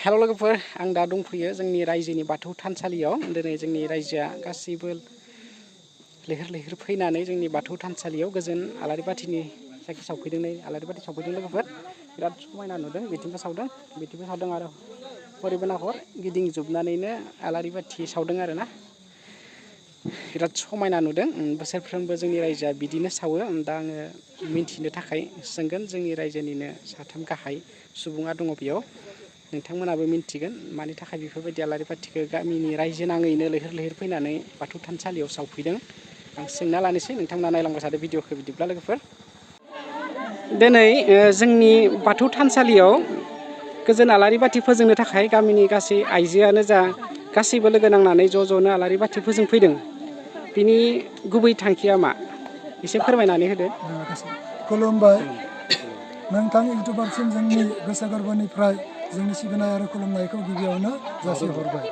हेल' लोगोफोर आं दा दंफैयो जोंनि रायजोनि बाथौ थानसालियाव दिनै जोंनि रायजोआ गासैबो लैहोर लैहोर फैनानै जोंनि बाथौ थानसालियाव गोजोन आलारि बाथिनि जायखौ सावफैदों आलारि बाथि सावफैदों लोगोफोर बिराद समायना नुदों बिथिंबो सावदों आरो हरैबो नाहर गिदिंजोबनानैनो आलारि बाथि सावदों आरोना बिराद समायना नुदों बोसोरफ्रोमबो जोंनि रायजोआ बिदिनो सावो दा आङो मिन्थिनो थाखाय सोंगोन जोंनि रायजोनिनो साथाम गाहाय सुबुङा दङ बेयाव नोंथांमोनाबो मिन्थिगोन मानि थाखाय बेफोरबायदि आलारि बाथिखौ गामिनि रायजो नाङैनो लैहोर लैहोर फैनानै बाथौ थानसालियाव सावफैदों आं सोंना लानोसै नोंथांमोना नायलांबाय थादो भिडिअखौ बिदिब्ला लोगोफोर दिनै जोंनि बाथौ थानसालियाव गोजोन आलारि बाथि फोजोंनो थाखाय गामिनि गासै आइजोआनो जा गासैबो लोगो नांनानै ज'नो आलारि बाथि फोजोंफैदों बिनि गुबै थांखिया मा एसे फोरमायनानै होदो। खुलुमबाय नोंथां इउटुबारसिम जोंनि गोसो गोरबोनिफ्राय जोंनि सिबिनाय आरो खुलुमनायखौ गिबियावनो जासिहरबाय।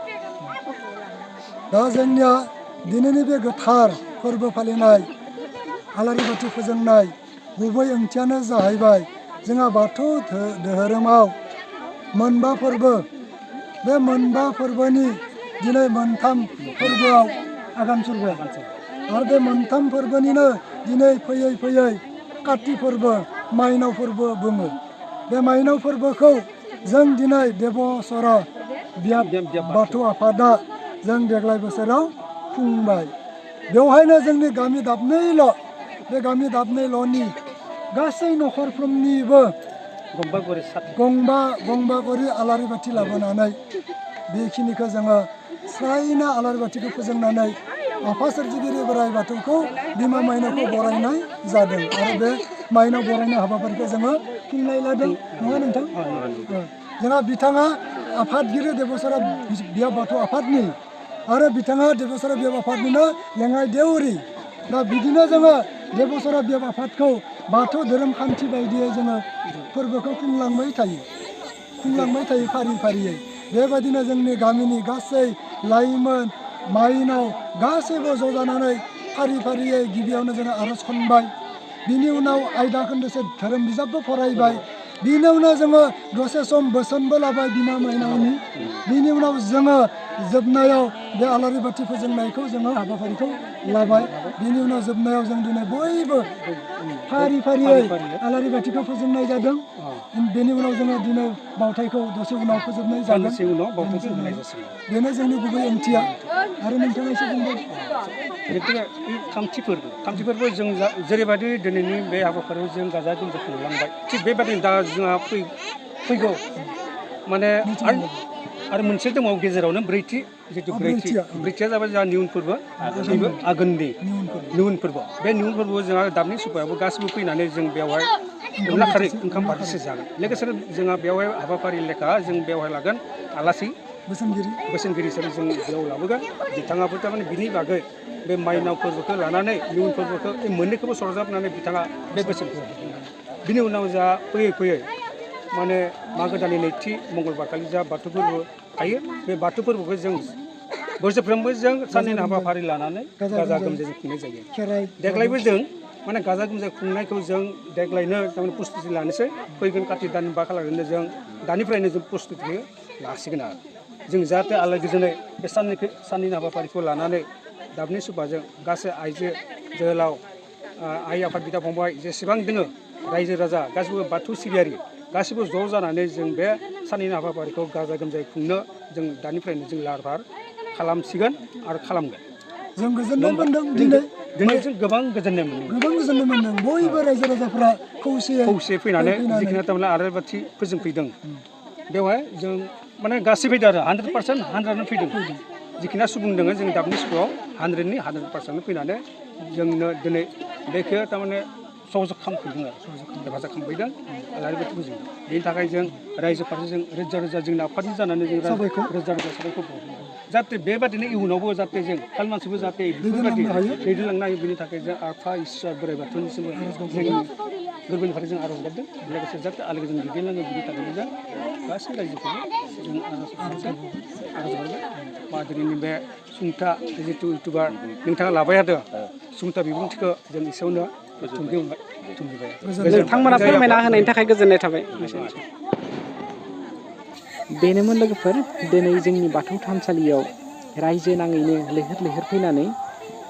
दा जोंनिया दिनैनि बे गोथार फोरबो फालिनाय आलारि बाथि फोजोंनाय गुबै ओंथियानो जाहैबाय जोंहा बाथौ धोरोमाव मोनबा फोरबो बे मोनबा फोरबोनि दिनै मोनथाम फोरबोआव आगान सुरबाय आरो बे मोनथाम फोरबोनिनो दिनै फैयै फैयै काति फोरबो माइनाव फोरबो बुङो। बे माइनाव फोरबोखौ जों दिनै देबसरा बियाब बाथौ आफादा जों देग्लाय बोसोराव खुंबाय। बेवहायनो जोंनि गामि दाबनैल' बे गामि दाबनैल'नि गासै न'खरफ्रोमनिबो गंबा गरि आलारि बाथि लाबोनानै बेखिनिखौ जोङो स्रायना आलारि बाथिखौ फोजोंनानै आफा सोरजिगिरि बोराइ बाथौखौ बिमा माइनावखौ बरायनाय जादों आरो बे माइनाव बरायनाय हाबाफारिखौ जोङो खुंनाय लादों नङा नोंथां? जोंहा बिथाङा आफादगिरि देबसरा बियाब बाथौ आफादनि आरो बिथाङा देबसरा बियाब आफादनिनो लेङाइ देउरि। दा बिदिनो जोङो देबसरा बियाब आफादखौ बाथौ धोरोम खान्थि बायदियै जोङो फोरबोखौ खुंलांबाय थायो फारि फारियै। बेबायदिनो जोंनि गामिनि गासै लाइमोन माइनाव गासैबो ज' जानानै फारि फारियै गिबियावनो जोङो आर'ज खनबाय बिनि उनाव आयदा खोन्दोसे धोरोम बिजाबबो फरायबाय बिनि उनाव जोङो दसे सम बोसोनबो लाबाय बिमा माइनावनि बिनि उनाव जोङो जोबनायाव बे आलारि बाथि फोजोंनायखौ जोङो हाबाफारिखौ लाबाय बिनि उनाव जोबनायाव जों दिनै बयबो फारि फारियै आलारि बाथिखौ फोजोंनाय जादों। बेनि उनाव जोङो दिनै बावथायखौ दसे उनाव फोजोबनाय जागोन बेनो जोंनि गुबै ओंथिया आरो नोंथाङा एसे बुंदों थामथि फोरबो जों जेरैबायदि दिनैनि बे हाबाफारियाव जों गाजा गोमजा खुंलांबाय थिग बेबायदिनो दा जोंहा फैगौ माने आरो मोनसे दङ गेजेरावनो ब्रैथिया जाबाय जोंहा निउन फोरबो बेबो आघोननि निउन फोरबो बे निउन फोरबोआव जोंहा दाबनि सुबायाबो गासिबो फैनानै जों बेवहाय अनला खारै ओंखाम बारदिसो जागोन लोगोसे जोंहा बेवहाय हाबाफारि लेखा जों बेवहाय लागोन आलासि बोसोनगिरि हिसाबै जों बेयाव लाबोगोन बिथाङाबो थारमाने बिनि बागै बे माइनाव फोरबोखौ लानानै निउन फोरबोखौ मोननैखौबो सरजाबनानै बिथाङा बे बोसोनखौ बिनि उनाव जा फैयै माने मागो दाननि नैथि मंगलबारखालि जा बाथौ फोरबो थायो बे बाथौ फोरबोखौ जों बोसोरफ्रोमबो जों साननैनि हाबाफारि लानानै गाजा गोमजायै खुंनाय जायो। देग्लायबो जों माने गाजा गोमजा खुंनायखौ जों देग्लायनो थारमाने प्रस्तुति लानोसै फैगोन काति दान 5 खालारनो जों दानिफ्रायनो जों प्रस्तुतिखौ लासिगोन आरो जों जाहाथे आलो गोजोनै बे साननैनि हाबाफारिखौ लानानै दाबनि सुबाजों गासै आइजो जोहोलाव आइ आफाद बिदा फंबाय जेसेबां दोङो रायजो राजा गासिबो बाथौ सिबियारि गासिबो ज' जानानै जों बे साननैनि हाबाफारिखौ गाजा गोमजायै खुंनो जों दानिफ्रायनो जों लाहार फाहार खालामसिगोन आरो खालामगोन। जों गोजोननाय मोन्दों दिनै जों गोबां गोजोननाय मोन्दों बयबो रायजो राजाफ्रा खौसे फैनानै जिखिनि थारमाने आलारि बाथि फोजोंफैदों बेवहाय जों माने गासै फैदों आरो 100% फैदों जिखिना सुबुं दङ जों दाबनि सुबुङाव 100% फैनानै जोंनो दिनै बेखौ थारमाने सहज खालामफैदों आरो हेफाजाब खालामफैदों आलारि बाथि फोजोंदों बेनि थाखाय जों रायजो फारसे जों रोजा जोंनि आफादनि जानानै जों रोजा साबायखर बावदों जाहाथे बेबादिनो इयुनावबो जाहाथे जों खाल मानसिबो जाहाथे बेफोरबायदि दैदेनलांनो हायो बेनि थाखाय जों आफा इसोर बोराइ बाथौनिसिमबो जोंनि गोरबोनिफ्राय जों आर'ज गाबदों लोगोसे जाहाथे आलो गोजोन दैदेनलाङो बिनि थाखायनो जों गासै रायजोखौबो जों आर'ज गाबबाय मा दिनैनि बे सुंथा जिथु इउटुबार नोंथाङा लाबाय थादों सुंथा बिबुंथिखौ जों एसेयावनो थुंगिबाय नोंथांमोना फोरमायना होनायनि थाखाय गोजोननाय थाबाय। बेनोमोन लोगोफोर दिनै जोंनि बाथौ थानसालियाव रायजो नाङैनो लैहोर लैहोर फैनानै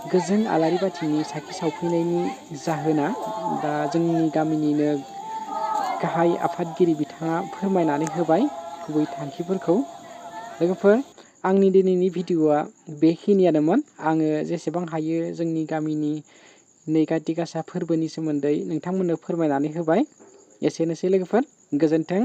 गोजों आलारि बाथिनि साखि सावफैनायनि जाहोना दा जोंनि गामिनिनो गाहाय आफादगिरि बिथाङा फोरमायनानै होबाय गुबै थांखिफोरखौ। लोगोफोर आंनि दिनैनि भिडिअ'आ बेखिनियानोमोन। आङो जेसेबां हायो जोंनि गामिनि नै काति गासा फोरबोनि सोमोन्दै नोंथांमोननो फोरमायनानै होबाय। एसेनोसै लोगोफोर, गोजोन्थों।